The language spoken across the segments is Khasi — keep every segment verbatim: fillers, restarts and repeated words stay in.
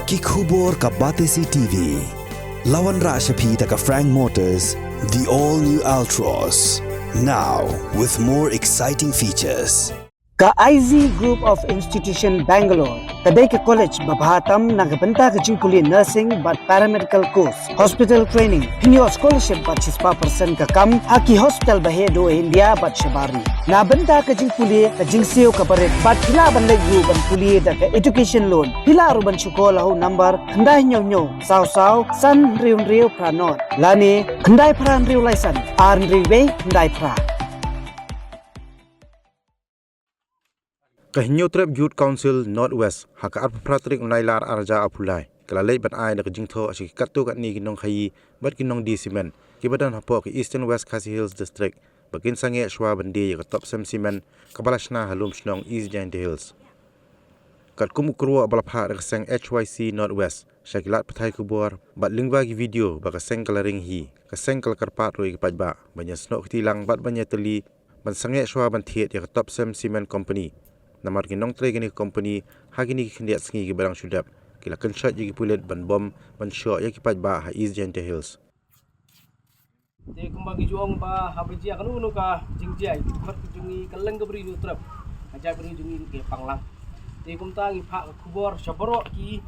Ki khubor ka Batesi T V. La wanrah sha phi da ka Frank Motors, the all new Altroz. Now with more exciting features. Ka I Z Group of Institution Bangalore ka dei ka college ba bha tam na ka bynta ka jingpule nursing bad paramedical course, hospital training, pynïoh scholarship bad shispah percent ka kam ha ki hospital ba heh duh India bad shabar ri. Na bynta ka jingpule, ka jingsiew kaba rit bad phi lah ban leit ruh ban pule da ka education loan. Phi lah ruh ban shu call ha u number khyndai hynñiew hynñiew saw saw san hynriew hynriew phra nod lane khyndai phra hynriew lai san ar hynriew wei khyndai phra. Ka Hynñiewtrep Youth Council North West ha ka arphew phra tarik u Nailar ar hajar arphew lai ka la leit ban ai da ka jingthoh sha ki katto katne ki nongkhaii bad ki nongdie cement kiba don hapoh ka Eastern West Khasi Hills District ba kin sangeh shuwa ban die ïa ka Topcem Cement kaba la shna ha Lumshnong, East Jaintia Hills. Katkum u kyrwoh ba la phah da ka seng H Y C North West sha ki lad pathai khubor bad lyngba ki video ba ka seng ka la ring hi, ka seng ka la kyrpad ruh ïa ki paidbah ban ïasnoh kti lang bad ban ïatylli ban sangeh shuwa ban thied ïa ka Topcem Cement Company. Namar ki nongtrei kine ki company ha kine ki khyndiat sngi kiba dang shu dep ki la kynshoit ïa ki pulit ban bom ban shoh ïa ki paidbah ha East Jaintia Hills. Te kumba ngi ju ong ba haba jia kano kano ka jingjia, ïa ki khmat ki jong ngi ka leng ka bri Hynñiewtrep, ka jaitbynriew jong ngi ka pang lang. Te kumta ngi phah ka khubor sha baroh ki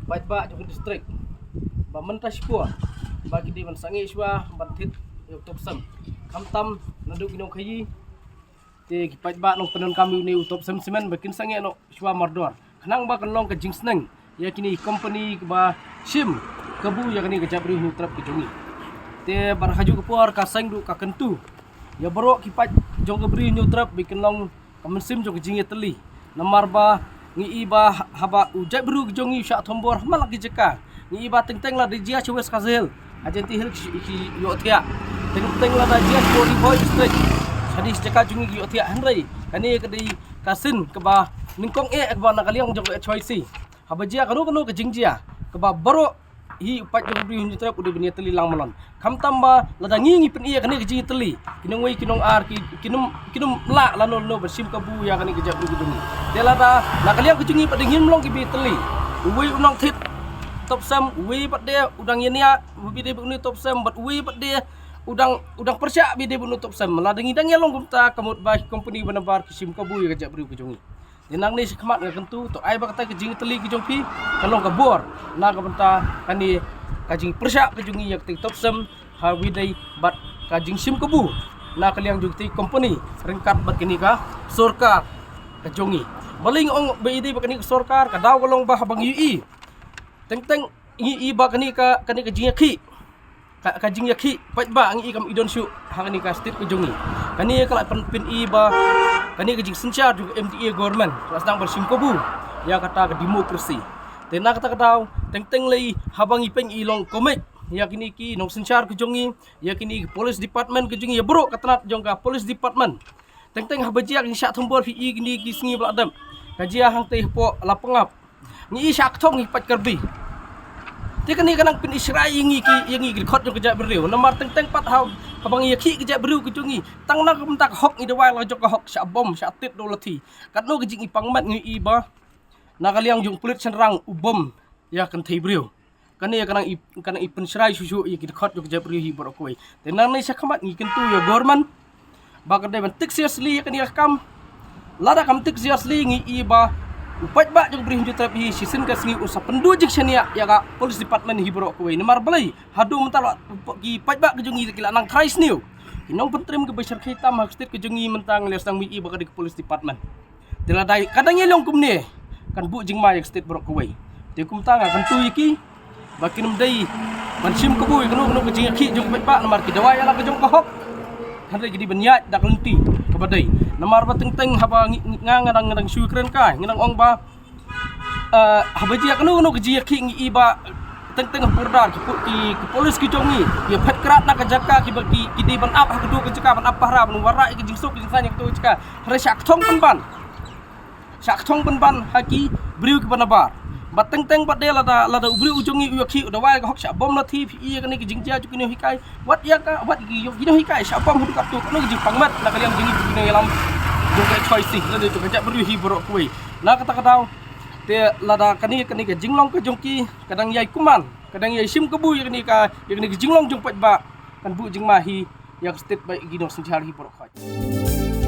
paidbah jong ka district ba mynta shipor ba ki dei ban sangeh shuwa ban thied ïa u Topcem, khamtam naduh ki nongkhaii. Te ki paidbah nongpyndonkam ïa une u Topcem Cement ba kin sangeh noh shuwa mardor khnang ba kan long ka jingsneng ïa kine ki company kiba shim kabu ïa kane ka jaitbynriew Hynñiewtrep ka jong ngi. Te bad ha kajuh ka por ka seng ruh ka kyntu ïa baroh ki paid jong ka bri Hynñiewtrep ba kin long ka mynsiem jong ka jingïatylli. Namar ba ngi i ba ha-, haba u jaitbynriew ka jong ngi u shah thombor ha man la ki jaka, ngi i ba teng teng lada jia sha West Khasi Hills, ha Jaintia Hills ki, ki ïohthiah. Teng teng lada jia sha Ri Bhoi District, shadien shi jaka jong ngi ki ïohthiah. Hynrei kane ka dei ka sien kaba nyngkong eh kaba na ka liang jong ka H Y C. Haba jia kano kano ka jingjia kaba baroh hi u paid jong ka bri Hynñiewtrep u dei ban ïatylli lang mlien. Khamtam ba lada ngi ngi pyni ïa kane ka jingïatylli, ki nongwei ki nongar ki, kin ym, kin ym lah lano lano ban shim kabu ïa kane ka jaitbynriew ka jong ngi. Te lada na ka liang ka jong ngi pat ngim long kiba ïatylli, uwei u nongthied Topcem, uwei pat de u dang ïania ba ïadei bad une u Topcem, bad uwei pat de u dang, u dang pyrshah ba ïadei bad une u Topcem. Lada ngi dang ïalong kumta ka mut ba ki company ba nabar ki shim kabu ïa ka jaitbynriew ka jong ngi. Te nangne shakhmat nga kyntu, to ai ba kata ka jingïatylli ka jong phi kan long ka bor na ka bynta kane ka jingpyrshah ka jong ngi ïa kata ka Topcem ha kaba ïadei bad ka jingshim kabu na ka liang jong kata ka company ryngkat bad kane ka sorkar ka jong ngi. Balei nga ong ba ïadei bad kane ka sorkar, ka daw ka long ba haba ngi ïohi, teng teng ngi i ba kane ka, kane ka jingïakhih, ka, ka jingïakhih paidbah ngi i kam i don shuh ha kane ka state ka jong ngi. Kane ka la pyn, pyni ba kane ka jingsynshar jong ka M D A government ka la sdang ban shim kabu ïa kata ka democracy. Te na kata ka daw teng teng lei haba ngi pyn i long kumne ïa kine ki nongsynshar ka jong ngi, ïa kine ki police department ka jong ngi, ïa baroh ka tnat jong ka police department. Teng teng haba jia ka jingshah thombor phi i kine ki sngi ba la dep, ka jia hangtei hapoh Lapangap. Ngi i shah kthong ngi paid Karbi. Te kane ka nang pyn i shrai ïa ngi ki, ïa ngi ki dkhot jong ka jaitbynriew. Namar teng teng pat ha, haba ngi ïakhih ka jaitbynriew ka jong ngi, tang na ka bynta ka hok ngi dawai la ka jong ka hok, shah bom, shah tied da u lathi. Katno ka jing i pang met ngi i ba na ka liang jong u pulit shynrang u bom ïa ka kynthei briew. Kane ka nang i, ka nang i pynshrai shuh shuh ïa ki dkhot jong ka jaitbynriew hi baroh kawei. Te nangne shakhmat ngi kyntu ïa government ba ka dei ban take seriously ïa kane ka kam. Lada kam take seriously ngi i ba u paidbah jong ka bri Hynñiewtrep hi shisien ka sngi un sa pynduh jingshaniah ïa ka police department hi baroh kawei. Namar balei, haduh mynta la ki paidbah ka jong ngi ki la nang tharai sniew. Ki nongpyntrim kiba shyrkhei tam ha ka state ka jong ngi mynta ngi la sdang mih i ba ka dei ka police department. Te lada ka dang ïalong kumne kan buh jingma ïa ka state baroh kawei. Te kumta nga kyntu ïa ki ba kin ym dei ban shim kabu ïa kano kano ka jingïakhih jong ka paidbah, namar ki dawai ïa la ka jong ka hok. Hynrei ki dei ban ïaid da ka lynti kaba dei. Namar ba teng teng haba ngi, ngi, nga, nga dang, nga dang shu kren kai, nga dang ong ba, eh, haba jia kano kano ka jingïakhih ngi i ba teng teng ha purdar ki pu-, ki, ki police ki jong ngi ïa phet krad na ka jaka kiba ki, ki dei ban ap ha kato ka jaka, ban ap pahara, ban wanrah ïa ka jingsuk ka jingsaiñ ha kato ka jaka. Hynrei shah kthong pynban. Shah kthong pynban ha ki briew kiba nabar. Bad teng teng pat de lada, lada u briew u jong ngi u ïakhih, u dawai ka hok, shah bom lathi, phi i ïa kane ka jingjia jong ki nonghikai. Wat ïa ka, wat ïa ki, ïa ki nonghikai shah bom haduh katto, kano ka jingpang met na ka liang jong ngi ki nongïalam jong ka H Y C lane jong ka jaitbynriew hi baroh kawei. Na kata ka daw Te lada kane kane ka jinglong ka jong ki ka dang ïai kumne, ka dang ïai shim kabu ïa kane ka, ïa kane ka jinglong jong paidbah, kan buh jingma hi ïa ka state bad ki nongsynshar hi baroh khoit.